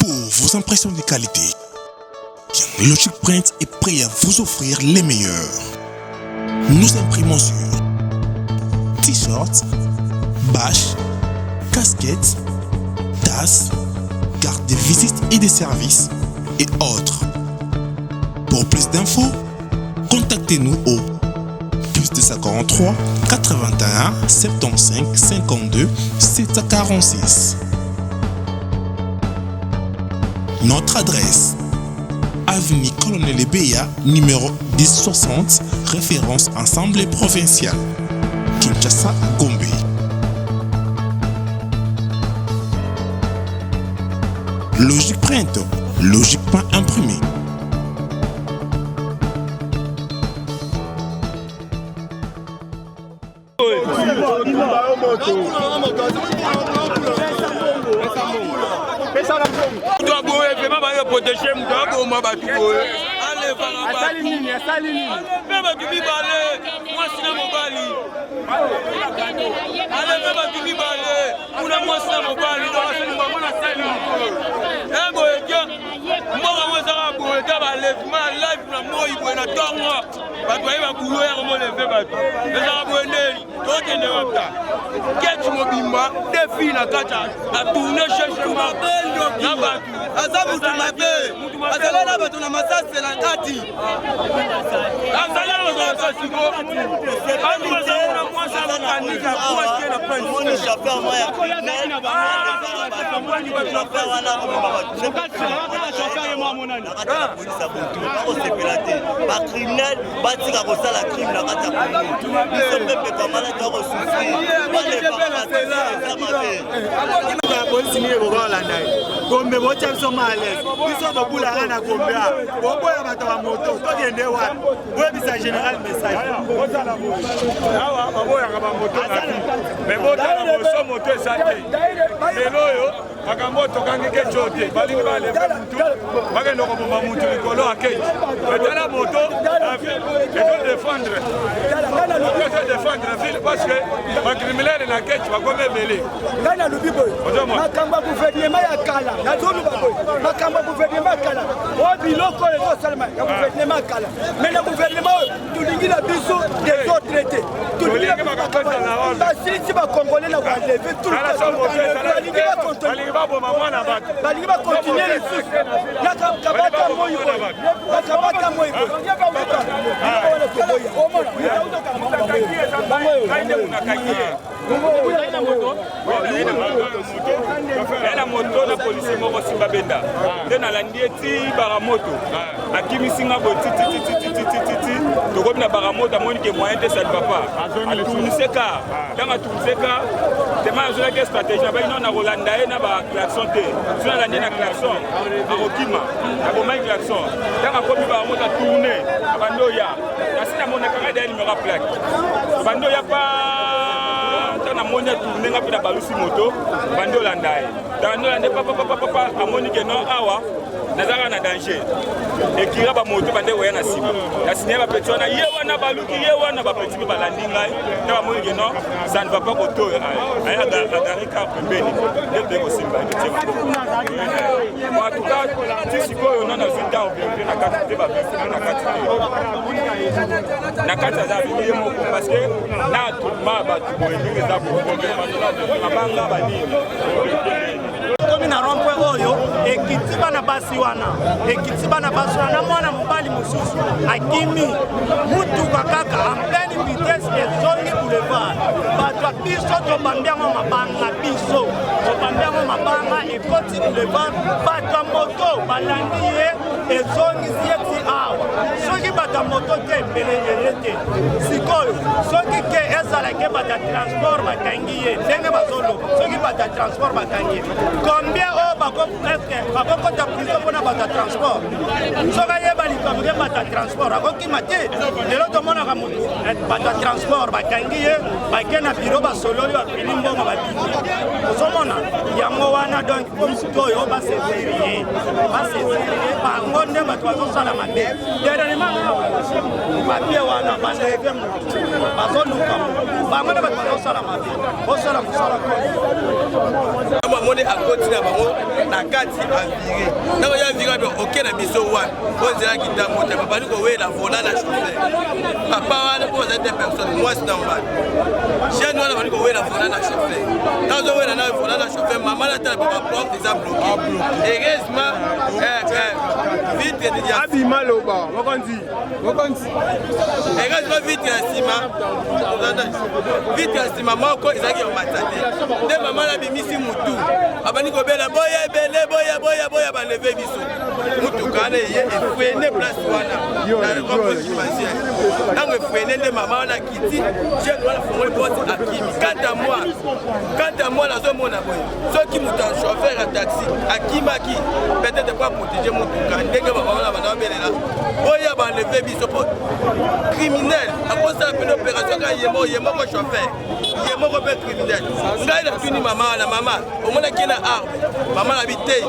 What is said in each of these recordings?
Pour vos impressions de qualité, Logic Print est prêt à vous offrir les meilleurs. Nous imprimons sur t-shirts, bâches, casquettes, tasses, cartes de visite et de services et autres. Pour plus d'infos, contactez-nous au plus 243 81 75 52 746. Notre adresse Avenue Colonel Ebeya, numéro 1060, référence Assemblée provinciale. Kinshasa, Gombe. Logique Print, logiquement imprimé. Protege moto aboma bato boye alevaka aleve bato mibale mwasi na mobali aleve bato mibale kuna mwasi na mobali eh, boye te mboka yango ezaka boye te balevement live na moi boye na ntongo bato baye babulo ya komoleve bato ezaka boye ndeni tokende wapta keti mobimba de fille na kati atourne na bato aza mutu mabe azala na bato na masase na kati azali na bato na masasi ko bato bazali na mwasi akokanika kwake na omoni chauffeur moko ya criminel chauffeur wana akomema bato na kati ya polisi ya butu bakosepela te bacriminel batika kosala crime na kati ya kongo biso mpe pekamala tokosufrir balevaka bato eza mabe Polisi nini ekokolanda ye Gombe botya biso ma alaise biso tobulaka na Gombe a boboya bato ya moto tokende wapi boyebisa général message awa baboyaka bamoto na ville me botala boso moto eza te lelo oyo makambo oyo tokangi keco te balingi baleve mutu bakende koboma mutu likolo ya keji me tala moto na ville ezo defendre moto ezo defendre ville parce que bacriminele na keji bakomi ebele Ngai nalobi boye, makambo ya gouvernement ya kala, nazoloba boye, makambo ya gouvernement ya kala, oyo biloko oyo ezosalema ya gouvernement ya kala, mais na gouvernement oyo tolingi na biso desordre te, tolingi na biso basilisi bacongolais na koenleve tout balingi bakontinue lisusu na kabata moi boye, na kabata moi boye, omona bango na moto na polisi moko simba benda nde nalandi ye ti baramoto akimisi nga boye tititititititi tokomi na baramoto amoni ke moyen te sali papa atournise car ntango atournise car tema azolaki stratégie abaki no nakolanda ye na baclaxon te so nalandi ye na klaxon akokima abomaki klaxon ntango akomi baramoto atourne abandi oya nasi namonaka ngai daya numero ya plaque bandi oya pa ntango namoni atourne nga mpe na balusi moto bandi olanda ye bandi olanda ye papapapapa amoni ke non awa nazalaka na danger ekira bamoto bande koya na nsima na nsima ya bapeti wana ye wana baluki ye wana bapeti mpe balandi ngai nde bamoni ke non ça ne va pas koto oyo aya agare car pembeni nde toye kosimba totie maboko bon en tout cas ti sikoyo nano azwi ntango verifie na kati te baverifie na kati te na kati aza ye moko parce que na attroupement ya bato boye ndenge eza boye mabanga banini Tokomi na rond point oyo ekiti bana basi wana ekiti bana basi wana na mwana mobali mosusu akimi mutuka kaka en pleine vitesse ezongi boulevard bato ya biso tobambi yango mabanga biso tobambi yango mabanga ekoti boulevard bato ya moto balandi ye ezongisi ye ti awa soki bato ya moto te mbele eye te sikoyo soki ke ezala ke bato ya transport bakangi ye ndenge bazoloba soki bato ya transport bakangi ye combien oyo bakokota prison mpona bato ya transport soki ayeba likambo ke bato ya transport akokima te lelo tomonaka motu eh, bato ya transport bakangi ye bake na biro basololi bapili mbongo babimi ozomona yango wana donc mpo motu oyo baseziri ye baseziri ye bango. Bango nde bato bazosala mabe. Dernièrement papier wana baleve motu, bazoluka bango nde bato bazosala mabe. Bosala mosala. Amoni akoti na bango na kati, avire. Ntango ya vire abi oke na biso wana oyo nzela kitambo te, babandi kowela volant na chauffeur. Papa wana mpo bazali te personne, mwasi na mobali, jeune wana bandi kowela volant na chauffeur. Ntango ozowela na volant na chauffeur, mama na tala baporte eza bloqué. Heureusement vitre abima loba mokonzi mokonzi. Heureusement vitre ya nsima, vitre ya nsima moko ezalaki ya komata te. Nde mama nabimisi mutu, abandi kobela boya ebele, boya boya boya, baleve biso. Mutuka wana eye efreiner place wana na rond-point. Ntango efreiner nde mama wana akiti, jeune wana fongoli porte, akimi. Quant à moi, nazomona boye, soki moto ya chauffeur ya taxi akimaki, peut-être po aprotéger motuka. Ndenge mama wana banda babelela boya, baleve biso, po criminel akosala mpene opération kaka ye moko, ye moko chauffeur, ye moko mpe criminel. Ngai natuni mama wana: "Mama, omonaki ye na arme?" Mama na bi te,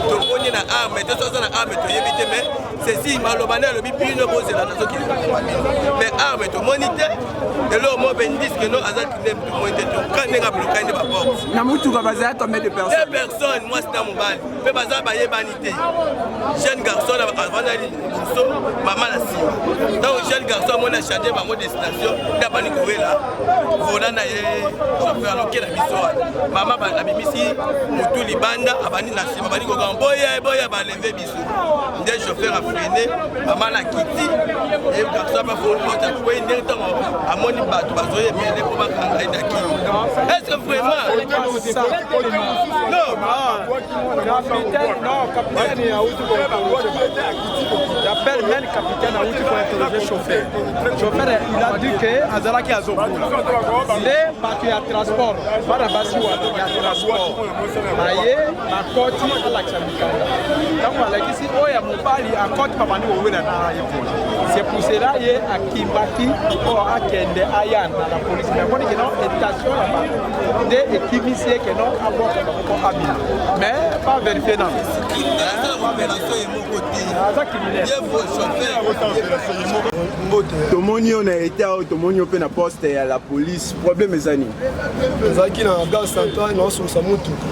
tomoni na arme te. So aza na arme, toyebi te, mais ceci maloba nde alobi: "Bino bozela, nazokende kokoma bino." Mais arme tomoni te, eloko moko mpe indice no aza criminel tomoni te. Toka ndenge ablokaki nde baporte. Na mutuka bazala combien de personnes? Deux personnes, mwasi na mobali, mpe baza bayebani te. Jeune garçon avandali liboso, mama na nsima. Ntango jeune garçon amoni achange bango destination, nde abandi kowela volant na ye chauffeur aloke na biso wana. Mama abimisi motu libanda, abandi na nsima, abandi kokanga boya boya, baleve biso. Nde chauffeur afreiner, mama na kiti, ye garçon bafongoli porte, akwei. Ndenge ntango amoni bato bazoyebele mpo bakanga ye na kini. Est ce que vraiment non? Capitaine, non, capitaine auti. J'appelle même capitaine auti pour interroger chauffeur. Chauffeur, il a dit que azalaki azobula. Nde bato ya transport, bana basi wana ya transport, baye bakoti, alakisa mikanda. Ntango alakisi, oyo ya mobali akoti, babandi kowela na ye volant. C'est pour cela ye akimbaki oyo akende aya na la police. Mais amoni ke non, intention na bango nde ekimisi ye ke non, abwaka bango mpo abima. Mais pas vérifier nano. Opération ye moko te. Aza criminel. Ye chauffeur. Tomoni yo na eta oyo, tomoni yo mpe na poste ya la police. Problème eza nini? Ezalaki na gare centrale, naosokosa motuka.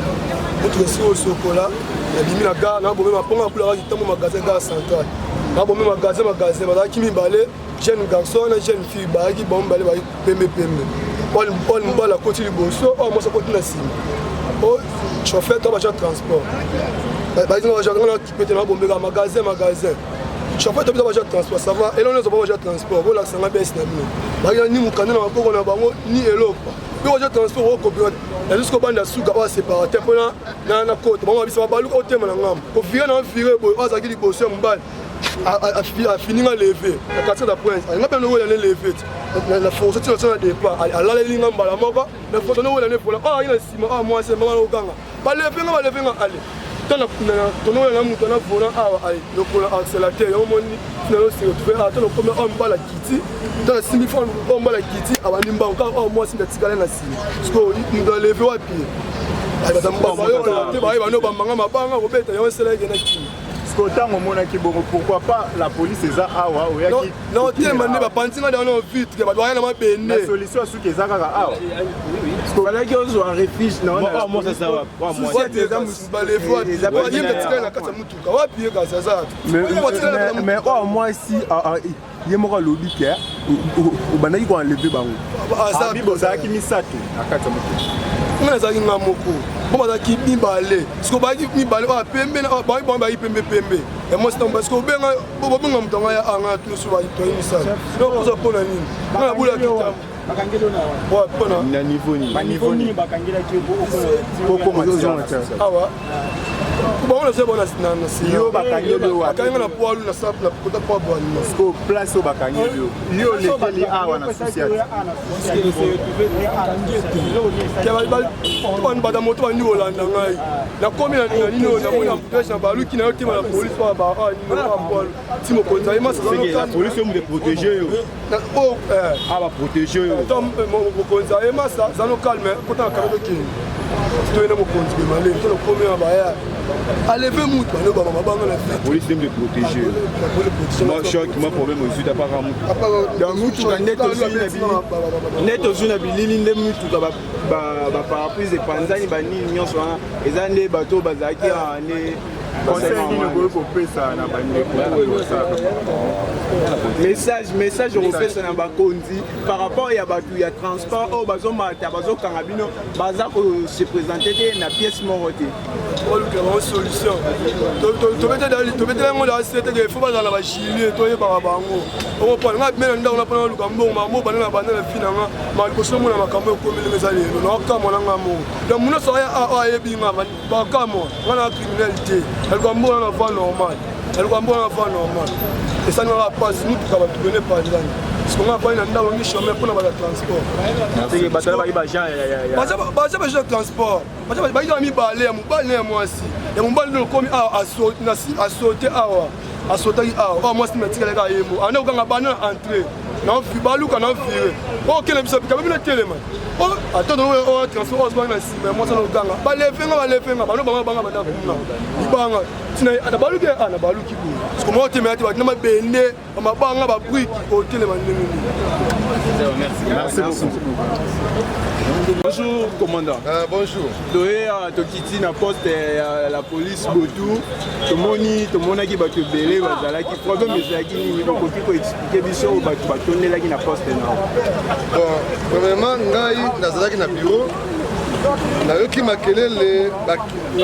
Motuka esili kosokola, nabimi na gare, nabome maponga akulaka kitambo, magasin gare centrale. Nabome magasin, magasin bazalaki mibale, jeune garçon na jeune fille. Bazalaki bango mibale, bazalaki pembe pembe. Oyo mobali akoti liboso, oyo mwasi akoti na nsima. O chauffeur to baja transport bazalaki na kipete, nabombeka magasin, magasin chauffeur to biso baja transport. Ça va, eloko nyonso baja transport bolakisanga bese na bino. Bazalaki ni mokanda na maboko na bango ni eloko. Mpe baja transport okopera na jusqu'au banda suka oyo aséparateur mpona na kota bango babisa babaluka otema na ngambo kovire na vire boye. Oyo azalaki liboso ya mobali afininga leve na quartier da Prince, alinga mpe nowela ne leve na force tina na départ, alaleli nga mbala moko na force nowela ne volant. Oyo azalaki na nsima, oyo mwasi, mama na okanga baleve nga, baleve nga ale tonowela na moto na volant awa, ale lokola accélérateur yango moni tina no se retrouve awa. To lokomi oyo mobali akiti, to nasimbi oyo mobali akiti, abandi mbango kaka. Oyo mwasi nde atikala na nsima. Sikoyo moto aleve wapi? Te, bayeba no bambanga mabanga kobeta yango esala eke na kini. Sikoyo ntango omonaki bongo, pourquoi pas la police eza awa oyaki? Na otema nde bapanzi nga na vitre, bato baya na mabende. Solution asuki eza kaka awa. Falaki ozwa refuge na Ye atikali na kati ya mutuka wapi? Ye kasi aza Mais oyo mwasi ye moko alobi ke obandaki koenlever bango. Abi bozalaki misato na kati ya motuka? Nga nazalaki nga moko, bo bazalaki mibale. Siko bazalaki mibale, oyo pembe, bango bazalaki pembe pembe ya mwasi. Ntango parce que obenga, bobenga moto anga ya anga nyonso, toyi misala oza mpona nini? Nga nabulaki tambo mpona na niveau nini? Niveau nini? Awa bango nazoya bango na Yo bakangeli yo wapi? Bakangi nga na poilu na kota poa bwalima. Siko place oyo bakangeli yo, yo olekeli awa na Susiati? Bata moto bandi kolanda ngai, nakomi na nini oyo, namoni embouteillage na baluki na yo tema na polise oyo poilu ti mokonzi aye. Polise oyo moto protege yo? Oyo. Ah, baprotege yo. To mokonzi aye masa zano calme kota na camion tokende. Toyena mokonzi boye malemi to lokomi na baya aleve mutu alobama mabanga na La police aime de protéger. Moi, choc, moi, problème aux yeux, apart mutu. Donc mutuka nde tozwi na bilili nde tozwi na bilili nde mutuka baparapluise epanzani banini nyonso wana eza nde bato oyo bazalaki awa nde Conseil nini okoki kopesa na bandeko oyo basalaka? Message, message okopesa na bakonzi par rapport ya bato ya transport oyo bazomata bazokanga bino baza kose présente te na pièce moko te. Olukela bango solution. Tobetela yango na se teke fo bazala na bagilet toyebaka bango. Okopona nga bimela ndako na mpona oluka mbongo makambo banda na banda na fi na nga ma liboso omona makambo ekomi ndenge eza lelo naokamwa na nga moko. Donc mono soki aya ayebi nga bakamwa nga na criminel te, naluka mbongo na voie normale, naluka mbongo na voie normale. Esali nga pasi mutuka bato bene panzani. Siko nga afandi na ndako ngi chômeur mpona baza transport. Baza baza transport. Baza baza mibale ya mobali na ya mwasi. Ya mobali nde okomi awa asote awa. Asotaki awa. Awa mwasi natikalaka ye mo. Anda kokanga bana na entrée. Na baluka na vire. Okende biso pika bino telema. Ata oyo transport oyo azwaki na nsima ya mwasi wana oganga. Baleve nga baleve nga bano bango banga banda kuna. Libanga. Tina ata baluki a na baluki boye. Siko moko temela te batina mabende, mabanga ba brique otelema ndenge nini. Merci beaucoup. Bonjour commandant. Bonjour. Toye tokiti na poste ya la police Botou. Tomoni tomonaki bato ebele bazalaki problème ezalaki nini okoki koexplike biso oyo bato batondelaki na poste na? Bon, premièrement ngai nazalaki na bureau, nayoki makelele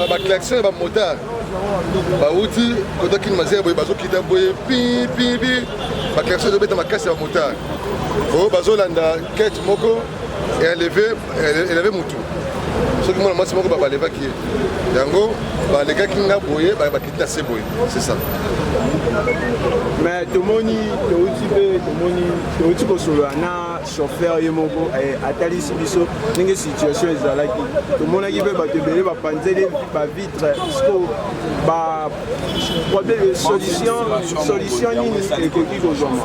baklaxon ya bamotard bauti kota kini mazia boye bazokita boye pi pi pi, baklaxon ezobeta makasi ya bamotard oyo bazolanda kete moko eleve mutu soki mwana mwasi moko balevaki ye yango balekaki nga boye bakiti na se boye, c'est ça. Mais tomoni touti mpe tomoni touti kosolola na chauffeur ye moko atalisi biso ndenge situation ezalaki. Tomonaki mpe bato ebele bapanzeli bavitre. Siko ba problème solution nini ekoki kozwama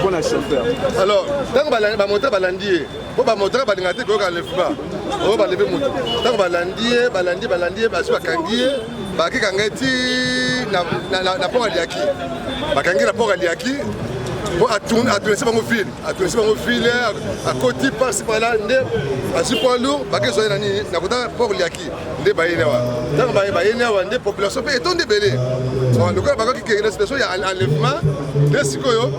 mpona chauffeur? Alors ntango bamotard balandi ye, mpo bamotard balingaka te koyoka enlèvement oyo baleve motu, ntango balandi ye balandi balandi ye basi bakangi ye, bakekanga ye ti na port aliaki, bakangi na port aliaki mpo atournese bango ville, atournese bango ville, akoti parci par là nde azwi poids lourd, bakezwa ye na nini na kota port liaki nde bayeni awa. Ntango bayeni awa nde population mpe etondi ebele lokola bakoki keke na situation ya enlèvement nde sikoyo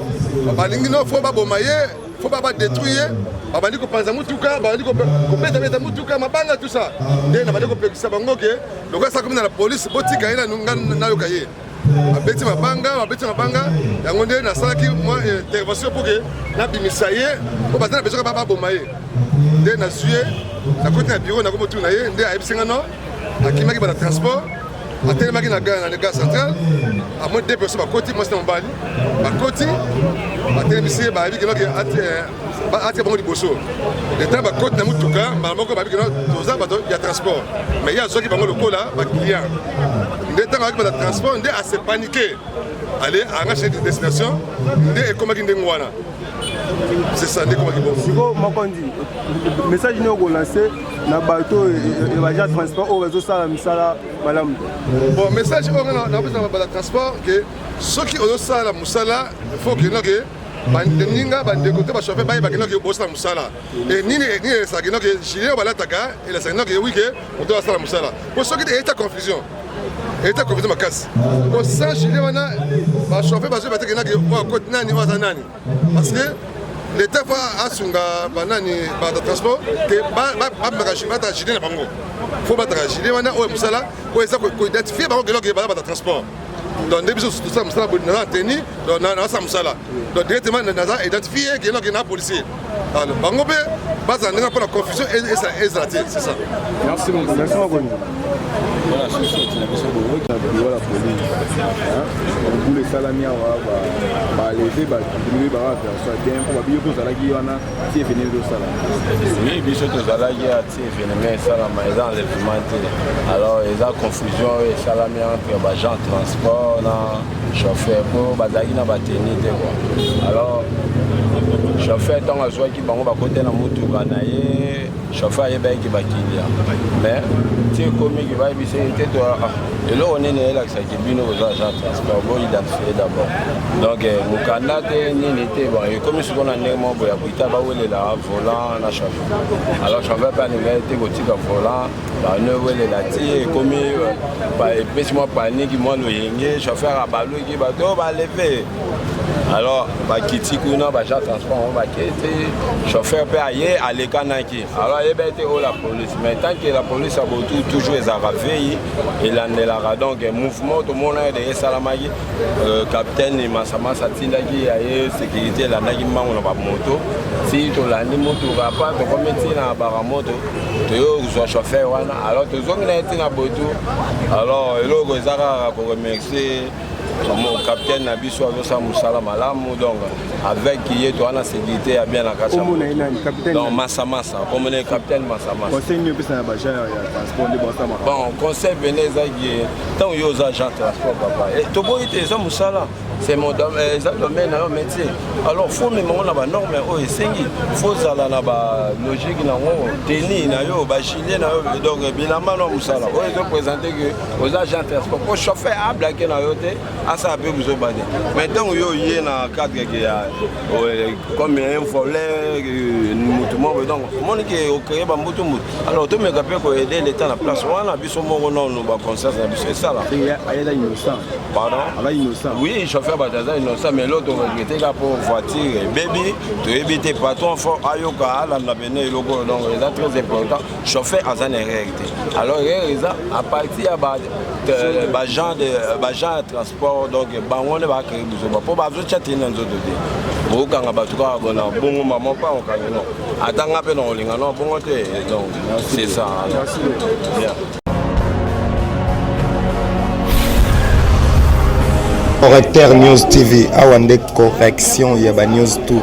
balingi no fo baboma ye, fo badétruire ye, babandi kopanza mutuka, babandi kobetabeta mutuka mabanga, tout ça. Nde na bandi kopekisa bango ke lokola sakomi na la police, botika ye nanu nga nayoka ye. Babeti mabanga, babeti mabanga yango nde nasalaki mwa intervention pour ke nabimisa ye, mpo baza na besoin baboma ye. Nde nazwi ye, nakoti na bureau, nakomotuna ye, nde ayebisi nga no akimaki bana transport, atelemaki na gare, na gare centrale, amoni deux personnes bakoti, mwasi na mobali bakoti, batelemisi ye, bayebi kenoke atika bango liboso. Leta bakoti na mutuka mbala moko, bayebi keno toza bato ya transport, mais ye azwaki bango lokola baclient. Nde ntango ayaki bato ya transport nde ase paniqué, ale anga chaine de destination nde ekomaki ndenge wana, c'est ça nde ekomaki bongo. Sikoyo mokonzi, message nini okolance na bato oyo baja transport oyo bazosala misala malamu? Bon, message oyo nga napesa na bato ya transport ke soki ozosala mosala, faut kenoke baninga bandeko te bachauffeur bayeba kenoke bosala mosala e nini nini elesaka kenoke gilet oyo balataka elesaka kenoke wi ke moto asala mosala, po soki eyeta confusion, eyeta confusion makasi, po sans gilet wana bachauffeur bazoyeba te kenoke oyo akoti nani, oyo aza nani, parce que l'État fa asunga banani bato transport ke bamemaka bataka gilet na bango, fo bataka gilet wana oyo mosala oyo eza koidentifie bango keloke baza bato transport. Donc nde biso tosala mosala boye, naza na tenue, donc nazasala mosala, donc directement naza identifie keloke na policier. Alors bango mpe bazala ndenge mpona confusion ezala te, c'est ça. Merci beaucoup. Merci mokonzi. Voilà, sous na biso boye na bureau la police, mobulu esalami awa, baleve bato bimi baka version bien mpo babiyo tozalaki wana ti événement ezosala. Oui, biso tozalaki ya ti événement esalama, eza enlèvement te. Alors eza confusion oyo esalami entre baagent transport na chauffeur, mpo bazalaki na bateni te quoi. Alors Chauffeur ntango azwaki bango bakote na motuka na ye, chauffeur ayebaki bakilia mais ti ekomi ke bayebisa ye te to ah, eloko nini elakisaki bino boza agent transport bo identifie d'abord donc eh, mokanda te nini te bon ekomi sikoyo na ndenge moko boye ya kuita bawelela volant na chauffeur alors chauffeur mpe alingaki te kotika volant bano ewelela ti ekomi eh, epesi mwa paniki mwa loyenge chauffeur abaluki bato oyo baleve alors bakiti kuna baagent transport yango bakei te chauffeur mpe aye alekanaki alors ayebaki te oyo la police mais tant que la police ya botu toujours ezalaka veille elandelaka donc mouvement tomonaki de esalamaki euh, capitaine masamasa atindaki ya ye sécurité elandaki mbango na bamoto ti tolandi motuka pa tokomi ti na baramoto toyo kozwa chauffeur wana alors tozongi na ye ti na botu alors eloko eza kaka koremercier capitaine na biso azosala mosala malamu donc avec ye toza na sécurité ya bien na kati donc masamasa komona capitaine masamasa bon conseil pene ezaki ntango yo oza agent transport papa eh, toboyi te eza mosala c'est mon eh, eza domaine na yo métier alors faut mema ngo na banorme oyo esengi faut ozala na balogique nango teni na yo bagilet na yo donc bilamba na mosala oyo ezopresente ke oza agent transport po chauffeur ablake na yo te asala mpe buzoba te mais ntango yo oye na cadre ke ya comme un voleur motu moko donc omoni ke ocree bambutu mbutu alors tomeka mpe koaide l'état na place wana biso moko nanu baconscience na biso esala pardon oui chauffeur bato aza innocent mais eloko toregrete kaka mpo voiture ebebi toyebi te patron fo ayoka alanda pene eloko oyo donc eza très important chauffeur aza na erreur te alors erreur eza à partir ya baagent ya transport donc bango nde bakei buzoba mpo bazotya te na nzoto te bokanga bato kaka bona bongo mama mpa okangi no ata nga mpe na kolinga no bongo te donc c'est ça alors. Bien. Correcteur News TV, awa nde correction ya ba news tout.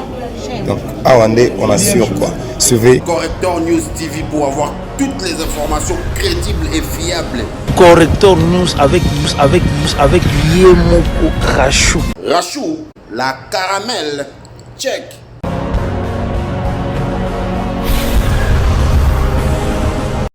Donc awa nde on assure quoi. Suivez Correcteur News TV pour avoir toutes les informations crédibles et fiables. Correcteur News avec avec avec Yemoko Rachou. Rachou, la caramel, check.